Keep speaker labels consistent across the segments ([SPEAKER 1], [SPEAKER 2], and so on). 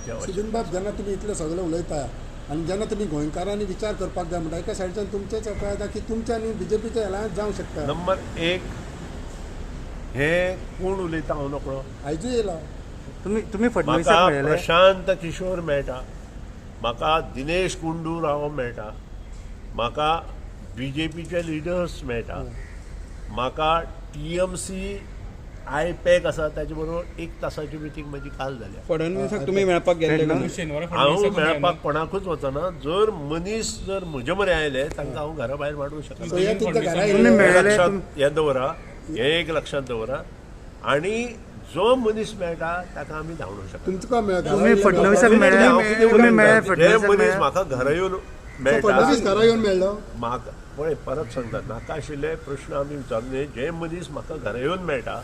[SPEAKER 1] करपाची आवश्यकता.
[SPEAKER 2] सुदिन बाब, जेन्ना तुमी इतलें सगळें उलयता आनी जेन्ना तुमी गोंयकारांनी विचार करपाक जाय म्हणटा, एका सायडच्यान तुमचेच येता की तुमच्या आनी बीजेपीचे अलायन्स जावंक शकता.
[SPEAKER 1] नंबर एक, हे कोण उलयता हांव नकळो.
[SPEAKER 2] आयजूय येयला.
[SPEAKER 3] तुमी फडणवीसाक
[SPEAKER 1] म्हाका प्रशांत किशोर मेळटा, म्हाका दिनेश गुंडू राव मेळटा, म्हाका बीजेपीचे लिडर्स मेळटा, म्हाका TMC आयपॅक आसा ताचे बरोबर 1 तासाची मिटींग म्हजी काल जाल्या.
[SPEAKER 4] फडणवीसाक तुमी मेळपाक गेल्ले?
[SPEAKER 1] हांव मेळपाक कोणाकूच वचना. जर मनीस जर म्हजे मरे आयले तांकां हांव घरा भायर मारूंक शकना. लक्षांत हें दवरा, हें एक लक्षांत दवरा. आनी जो मनीस मेळटा ताका आमी धांवडूंक शकता. जे मनीस म्हाका घरा येवन मेळटा, म्हाका पळय परत सांगता, नाका आशिल्ले प्रश्न आमी विचारले. जे मनीस म्हाका घरा येवन मेळटा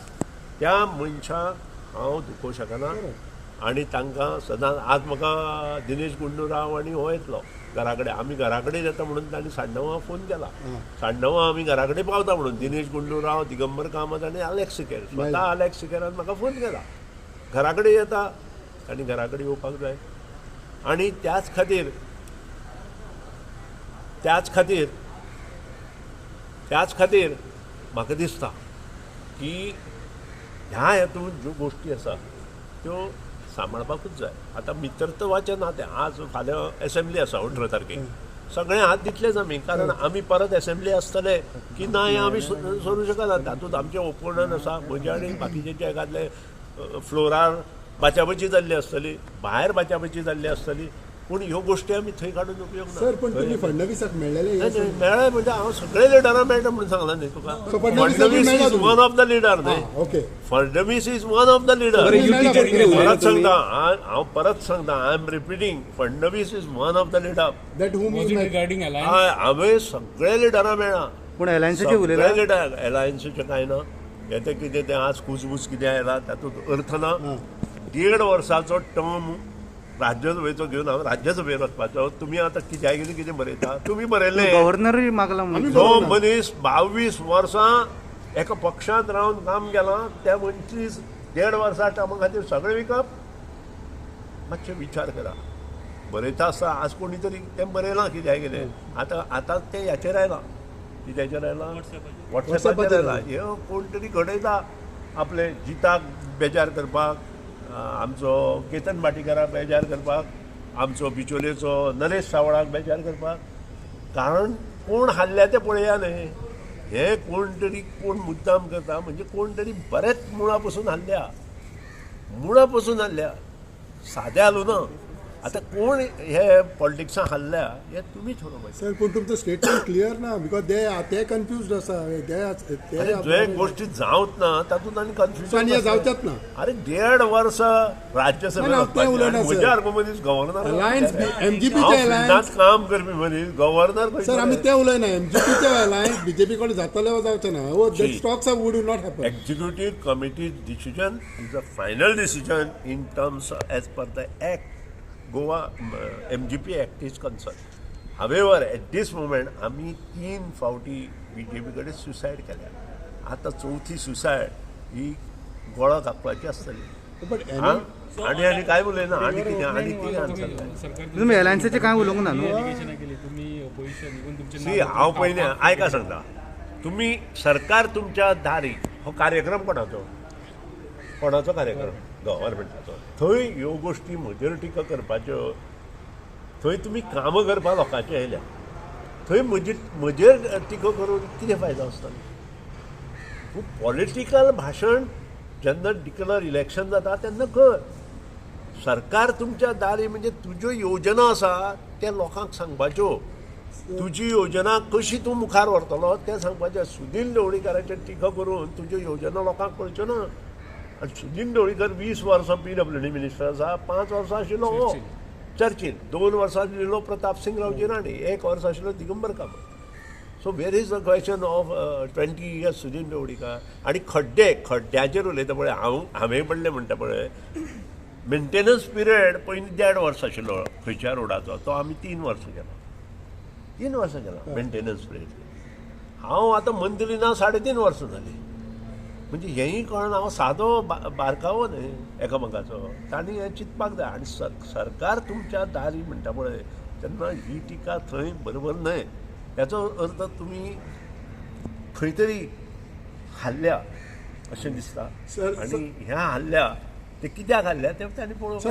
[SPEAKER 1] त्या मनशाक हांव दुखोवंक शकना आनी तांकां सदांच. आज म्हाका दिनेश गुंडू राव आनी हो येतलो घरा कडेन, आमी घरा कडेन येता म्हणून तांणी 9:30 फोन केला. 9:30 आमी घरा कडेन पावता म्हणून दिनेश गुंडू राव, दिगंबर कामत आनी आलेक्स सिकेर, स्वता आलेक्स सिकेरान म्हाका फोन केला घरा कडेन येता आनी घरा कडेन येवपाक जाय. आनी त्याच खातीर त्याच खातीर त्याच खातीर म्हाका दिसता की ह्या हेतून ज्यो गोश्टी आसा त्यो सांबाळपाकूच जाय. आतां मित्रत्वाचें नातें, आज फाल्यां एसेंब्ली आसा 18 तारखेक, सगळें हात दितलेच आमी, कारण आमी परत एसेंब्ली आसतले की ना हें आमी सोडूं शकना. तातूंत आमचें ओपोनंट आसा, म्हजे आनी बाकीचे एकादले फ्लोरार बाचाबाची जाल्ली आसतली, भायर बाचाबाची जाल्ली आसतली, पूण ह्यो गोश्टी आमी थंय काडून उपयोग ना.
[SPEAKER 2] सर, पण तुमी फडणवीसाक मेळ्ळेले?
[SPEAKER 1] मेळ्ळे म्हणजे हांव सगळे लिडरां मेळटा म्हणून सांगला न्ही तुका. Fadnavis is one of the leader न्ही. Fadnavis is one of the leader. परत सांगता हांव, परत सांगता, I am repeating, Fadnavis is one of the leader. हांवें सगळे लिडरां मेळ्ळा.
[SPEAKER 3] पूण एलायन्साचे उलयला?
[SPEAKER 1] लिडर एलायन्साचें कांय ना. हें तें कितें तें आज कुजबूज कितें आयला तातूंत अर्थ ना. 1.5 वर्साचो टर्म राज्यसभेचो घेवन हांव राज्यसभेर वचपाचो. तुमी आतां कित्याक कितें कितें बरयता, तुमी बरयल्लें.
[SPEAKER 3] गव्हर्नरूय मागला.
[SPEAKER 1] जो मनीस 22 वर्सां एका पक्षांत रावन काम केलां त्या मनशीस 1.5 वर्सां टर्मा खातीर सगळें विकप. मातशें विचार करा. बरयता आसतना आज कोणी तरी तें बरयलां कित्याक कितें. आतां आतां तें हाचेर आयलां, कित्याचेर आयलां, वॉट्सएपाचेर आयलां. हें कोण तरी घडयता आपले जिताक बेजार करपाक, आमचो केतन भाटीकाराक बेजार करपाक, आमचो बिचोलेचो नरेश सावळाक बेजार करपाक. कारण कोण हारल्या तें पळया न्ही. हे कोण तरी कोण मुद्दाम करता म्हणजे कोण तरी बरेच मुळा पसून हारल्या, मुळा पसून हारल्या, सादें हालूं ना. आतां कोण हे पॉलिटिक्सां हारल्या हें तुमी थारोवपाचें.
[SPEAKER 2] सर, पूण तुमचो स्टेटमेंट क्लियर ना, because ते कन्फ्युज्ड आसा.
[SPEAKER 1] जे गोश्टी जावंक ना तातूंत आनी कन्फ्युजन
[SPEAKER 2] जावचेंच ना.
[SPEAKER 1] अरे 1.5 वर्सां राज्यसभेर म्हज्या सारको मनीस गव्हर्नर, एमजीपीचे काम करपी मनीस गव्हर्नर.
[SPEAKER 2] सर, आमी तें उलयना. एमजीपीचे अलायन्स बीजेपी कडेन जातले वा जावचें ना, that talks would not happen.
[SPEAKER 1] Executive committee decision is a final decision in terms as per the act, Goa MGP act is concern. However, at this moment आमी 3 फावटी बीजेपी कडेन सुसायड केल्या. आतां चवथी सुसायड ही गळो कापपाची आसतली. आनी आनी कांय उलयना, आनी कितें आनी कितें आन्सर जाय.
[SPEAKER 3] तुमी एलायन्साचें कांय उलोवंक ना न्हू?
[SPEAKER 1] सी, हांव पयलीं आयका सांगता, तुमी सरकार तुमच्या दारी हो कार्यक्रम कोणाचो, कोणाचो कार्यक्रम? गव्हर्मेंटाचो. थंय ह्यो गोश्टी म्हजेर टिका करपाच्यो, थंय तुमी कामां करपाक लोकांचे आयल्या, थंय म्हजेर टिका करून कितें फायदो आसता? तूं पॉलिटिकल भाशण जेन्ना डिक्लर इलेक्शन जाता तेन्ना कर. सरकार तुमच्या दारी म्हणजे तुज्यो योजना आसा त्या लोकांक सांगपाच्यो, तुजी योजना कशी तूं मुखार व्हरतलो तें सांगपाचें. सुदिन ढवळीकाराचेर टिका करून तुज्यो योजना लोकांक कळच्यो ना. आनी सुदिन ढवळीकर 20 वर्सां PWD minister आसा, 5 वर्सां आशिल्लो हो चर्चील, 2 वर्सां आशिल्लो प्रताप सिंग रावजी राणे, 1 वर्स आशिल्लो Digambar Kamat. So where is the question of 20 years Sudin Dhavalikar? आनी खड्डे, खड्ड्याचेर उलयता पळय हांव, हांवें पडलें म्हणटा पळय, मेंटेनन्स पिरियड पयलीं 1.5 वर्स आशिल्लो खंयच्या रोडाचो, तो आमी 3 वर्सां केलो, 3 वर्सां केला मेंटेनन्स पिरियड. हांव आतां मंत्री ना, 3.5 वर्सां जालीं. म्हणजे हेंय कळना. हांव सादो बारकावो न्हय एकामेकाचो, तांणी हें चिंतपाक जाय. आनी सरकार तुमच्या दारी म्हणटा पळय तेन्ना ही टिका थंय बरोबर न्हय. हेचो अर्थ तुमी खंय तरी हाल्ल्या अशें दिसता.
[SPEAKER 2] सर,
[SPEAKER 1] आनी ह्या हाल्ल्या ते कित्याक हाल्ल्या ते तांणी पळोवपाक
[SPEAKER 2] सर.